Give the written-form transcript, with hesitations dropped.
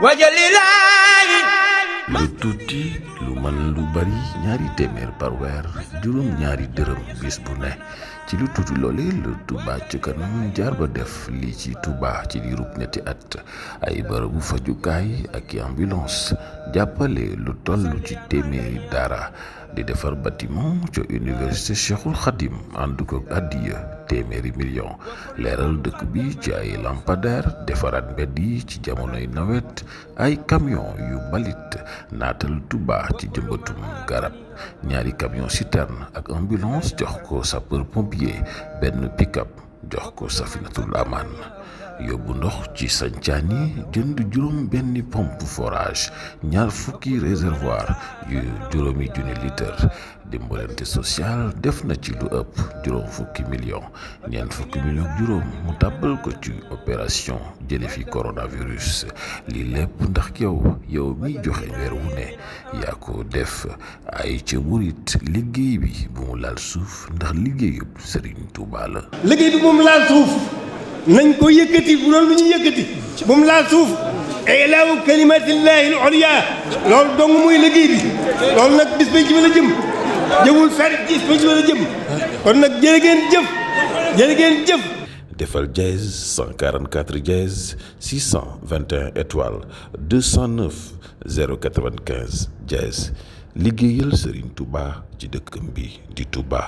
wajalilaayi lu tuuti lu mën lu bari ñaari téeméer par weer juróom ñaari dërëm bis bu ne ci lu tuuti loole lu Touba ca kanam jaar ba def lii ci Touba ci diirub ñetti at ay bërëbu fajukaay ak i ambulance jàppale lu toll ci téeméeri daara di defar bâtiment ca université Cheikhul Khadim ànd ko addiya téeméeri million leeral dëkk bi ci ay lampadaire defaraat mbedd yi ci jamonoy nawet ay camion yu balit naatal Touba ci jëmbatum garab ñaari camion citerne ak ambulance jox ko sapeur pompier benn pick-up jox ko Safinatul Aman yóbbu ndox ci sancaan yi jënd juróom benni pompe forage ñaar fukki réservoir yu juróomi junni litre dimbalante social def na ci lu ëpp juróom fukki million ñeent fukki million juróom mu tàbbal ko ci opération jële fi coronavirus lii lépp ndax yow mi joxe weer wu ne yaa ko def ay ca murit liggéey bi bu mu laal suuf ndax liggéeyub Serigne Touba la. liggéey bi bu mu laal suuf nañ ko yëkkati bu doon lu ñu yëkkati bu mu laal suuf ilaahu kalimatillahi al-ulya loolu dong muy liggéey bi loolu nag bis ba ci la jëm jëmul fer bis ba ci la jëm kon nag jërë ngeen jëf defal dièse 144 dièse 621 étoile 209 095 dièse liggéeyal Serigne Touba ci dëkkam bi di Touba.